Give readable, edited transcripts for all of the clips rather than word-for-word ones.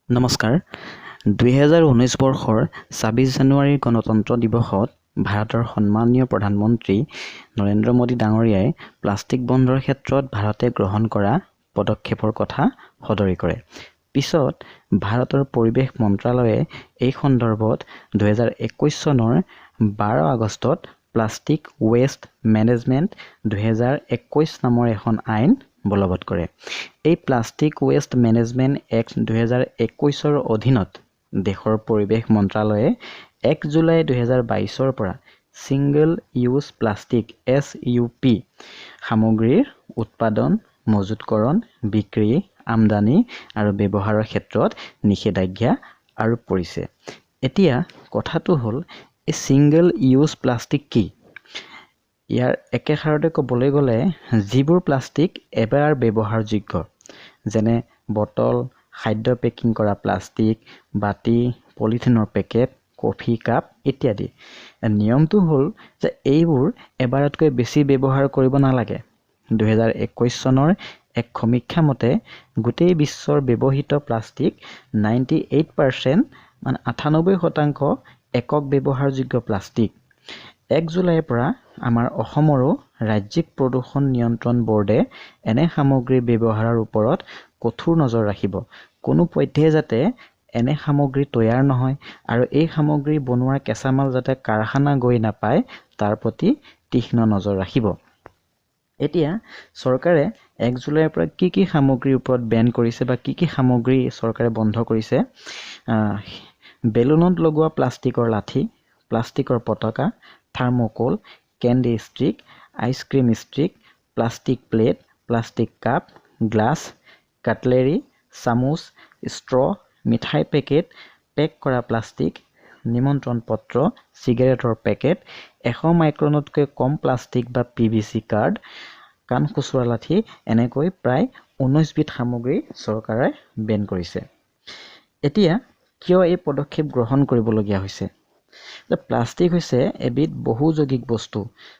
নমস্কাৰ। 2019 বৰ্ষৰ 26 জানুৱাৰীৰ গণতন্ত্ৰ দিৱসত ভাৰতৰ সন্মানীয় প্ৰধানমন্ত্ৰী নৰেন্দ্ৰ মোদী ডাঙৰীয়াই প্লাষ্টিক বন্ধৰ ক্ষেত্ৰত ভাৰতে গ্ৰহণ কৰা পদক্ষেপৰ কথা সদৰি কৰে। পিছত ভাৰতৰ পৰিৱেশ মন্ত্ৰালয়ে এই সন্দৰ্ভত 2021 চনৰ 12 আগষ্টত প্লাষ্টিক ৱেষ্ট মেনেজমেণ্ট 2021 নামৰ এখন আইন বলবৎ কৰে। এই প্লাষ্টিক ৱেষ্ট মেনেজমেণ্ট এক্ট 2021ৰ অধীনত দেশৰ পৰিৱেশ মন্ত্ৰালয়ে 1 জুলাই 2022ৰ পৰা ছিংগল ইউজ প্লাষ্টিক, এছইউপি সামগ্ৰীৰ উৎপাদন, মজুতকৰণ, বিক্ৰী, আমদানি আৰু ব্যৱহাৰৰ ক্ষেত্ৰত নিষেধাজ্ঞা আৰোপ কৰিছে। এতিয়া কথাটো হ'ল, এই ছিংগল ইউজ প্লাষ্টিক কি? ইয়াৰ একেষাৰতে ক'বলৈ গ'লে, যিবোৰ প্লাষ্টিক এবাৰ ব্যৱহাৰযোগ্য, যেনে বটল, খাদ্য পেকিং কৰা প্লাষ্টিক, বাতি, পলিথিনৰ পেকেট, কফি কাপ ইত্যাদি। নিয়মটো হ'ল যে এইবোৰ এবাৰতকৈ বেছি ব্যৱহাৰ কৰিব নালাগে। 2021 চনৰ এক সমীক্ষা মতে গোটেই বিশ্বৰ ব্যৱহৃত প্লাষ্টিক 98%, মানে 98% একক ব্যৱহাৰযোগ্য প্লাষ্টিক। 1 জুলাইৰ পৰা আমাৰ অসমৰো ৰাজ্যিক প্ৰদূষণ নিয়ন্ত্ৰণ ব'ৰ্ডে এনে সামগ্ৰীৰ ব্যৱহাৰৰ ওপৰত কঠোৰ নজৰ ৰাখিব। কোনো পধ্যেই যাতে এনে সামগ্ৰী তৈয়াৰ নহয় আৰু এই সামগ্ৰী বনোৱাৰ কেঁচামাল যাতে কাৰখানা গৈ নাপায়, তাৰ প্ৰতি তীক্ষ্ণ নজৰ ৰাখিব। এতিয়া চৰকাৰে 1 জুলাইৰ পৰা কি কি সামগ্ৰীৰ ওপৰত বেন কৰিছে বা কি কি সামগ্ৰী চৰকাৰে বন্ধ কৰিছে? বেলুনত লগোৱা প্লাষ্টিকৰ লাঠি, প্লাষ্টিকৰ পতাকা, thermocol, candy stick, ice cream stick, plastic plate, plastic cup, glass, cutlery, চামুচ, ষ্ট্ৰ', মিঠাই পেকেট, পেক কৰা প্লাষ্টিক, নিমন্ত্ৰণ পত্ৰ, চিগাৰেটৰ পেকেট, 100 মাইক্ৰনতকৈ কম প্লাষ্টিক বা পিভিচি কাৰ্ড, কাণ খুচুৰা লাঠি, এনেকৈ প্ৰায় 19বিধ সামগ্ৰী চৰকাৰে বেন কৰিছে। এতিয়া কিয় এই পদক্ষেপ গ্ৰহণ কৰিবলগীয়া হৈছে? যে প্লাষ্টিক হৈছে এবিধ বহুযৌগিক বস্তু,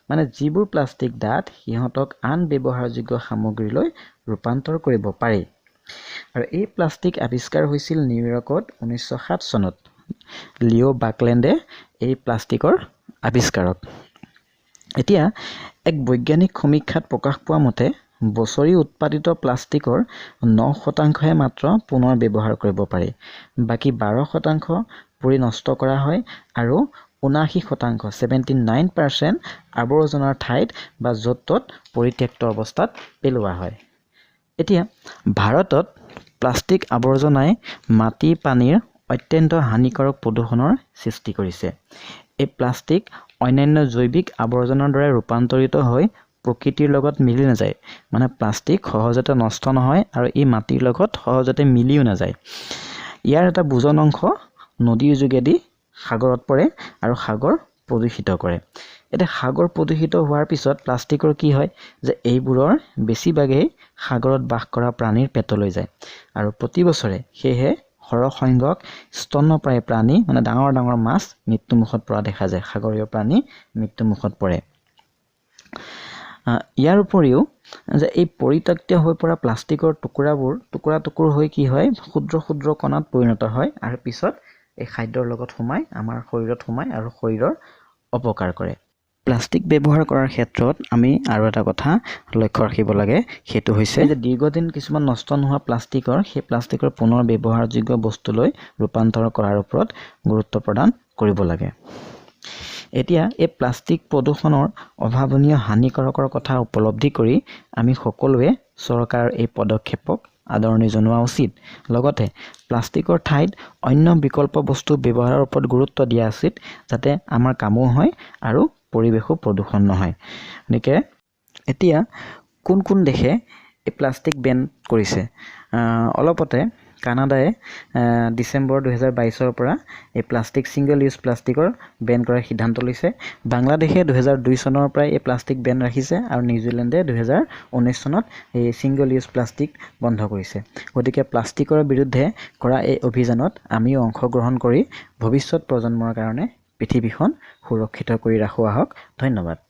মানে যিবোৰ প্লাষ্টিক ডাঠ, সিহঁতক আন ব্যৱহাৰযোগ্য সামগ্ৰীলৈ ৰূপান্তৰ কৰিব পাৰি। আৰু এই প্লাষ্টিক আৱিষ্কাৰ হৈছিল নিউয়ৰ্কত 1907 চনত। লিঅ' বাকলেণ্ডে এই প্লাষ্টিকৰ আৱিষ্কাৰক। এতিয়া এক বৈজ্ঞানিক সমীক্ষাত প্ৰকাশ পোৱা মতে বছৰি উৎপাদিত প্লাষ্টিকৰ 9 শতাংশহে মাত্ৰ পুনৰ ব্যৱহাৰ কৰিব পাৰি। বাকী 12% পুৰি নষ্ট কৰা হয় আৰু 79%, 79%, আৱৰ্জনাৰ ঠাইত বা য'ত ত'ত পৰিত্যক্ত অৱস্থাত পেলোৱা হয়। এতিয়া ভাৰতত প্লাষ্টিক আৱৰ্জনাই মাটি, পানীৰ অত্যন্ত হানিকাৰক প্ৰদূষণৰ সৃষ্টি কৰিছে। এই প্লাষ্টিক অন্যান্য জৈৱিক আৱৰ্জনাৰ দৰে ৰূপান্তৰিত হৈ প্ৰকৃতিৰ লগত মিলি নাযায়, মানে প্লাষ্টিক সহজতে নষ্ট নহয় আৰু ই মাটিৰ লগত সহজতে মিলিও নাযায়। ইয়াৰ এটা বুজন অংশ নদীৰ যোগেদি সাগৰত পৰে আৰু সাগৰ প্ৰদূষিত কৰে। এতিয়া সাগৰ প্ৰদূষিত হোৱাৰ পিছত প্লাষ্টিকৰ কি হয় যে এইবোৰৰ বেছিভাগেই সাগৰত বাস কৰা প্ৰাণীৰ পেটলৈ যায় আৰু প্ৰতি বছৰে সেয়েহে সৰহ সংখ্যক স্তন্যপায়ী প্ৰাণী, মানে ডাঙৰ ডাঙৰ মাছ মৃত্যুমুখত পৰা দেখা যায়, সাগৰীয় প্ৰাণী মৃত্যুমুখত পৰে। ইয়াৰ উপৰিও যে এই পৰিত্যক্ত হৈ পৰা প্লাষ্টিকৰ টুকুৰাবোৰ টুকুৰা টুকুৰ হৈ কি হয়, ক্ষুদ্ৰ ক্ষুদ্ৰ কণাত পৰিণত হয় আৰু পিছত এই খাদ্যৰ লগত সোমাই আমাৰ শৰীৰত সোমায় আৰু শৰীৰৰ অপকাৰ কৰে। প্লাষ্টিক ব্যৱহাৰ কৰাৰ ক্ষেত্ৰত আমি আৰু এটা কথা লক্ষ্য ৰাখিব লাগে, সেইটো হৈছে যে দীৰ্ঘদিন কিছুমান নষ্ট নোহোৱা প্লাষ্টিকৰ, সেই প্লাষ্টিকৰ পুনৰ ব্যৱহাৰযোগ্য বস্তুলৈ ৰূপান্তৰ কৰাৰ ওপৰত গুৰুত্ব প্ৰদান কৰিব লাগে। এতিয়া এই প্লাষ্টিক প্ৰদূষণৰ অভাৱনীয় হানিকাৰকৰ কথা উপলব্ধি কৰি আমি সকলোৱে চৰকাৰৰ এই পদক্ষেপক আদৰণি জনোৱা উচিত। লগতে প্লাষ্টিকৰ ঠাইত অন্য বিকল্প বস্তু ব্যৱহাৰৰ ওপৰত গুৰুত্ব দিয়া উচিত, যাতে আমাৰ কামো হয় আৰু পৰিৱেশো প্ৰদূষণ নহয়। গতিকে এতিয়া কোন কোন দেশে এই প্লাষ্টিক বেন কৰিছে? অলপতে কানাডাই ডিচেম্বৰ 2022ৰ পৰা এই প্লাষ্টিক, ছিংগল ইউজ প্লাষ্টিকৰ বেন কৰাৰ সিদ্ধান্ত লৈছে। বাংলাদেশে 2002 চনৰ পৰাই এই প্লাষ্টিক বেন ৰাখিছে আৰু নিউজিলেণ্ডে 2019 চনত এই ছিংগল ইউজ প্লাষ্টিক বন্ধ কৰিছে। গতিকে প্লাষ্টিকৰ বিৰুদ্ধে কৰা এই অভিযানত আমিও অংশগ্ৰহণ কৰি ভৱিষ্যত প্ৰজন্মৰ কাৰণে পৃথিৱীখন সুৰক্ষিত কৰি ৰাখোঁ আহক। ধন্যবাদ।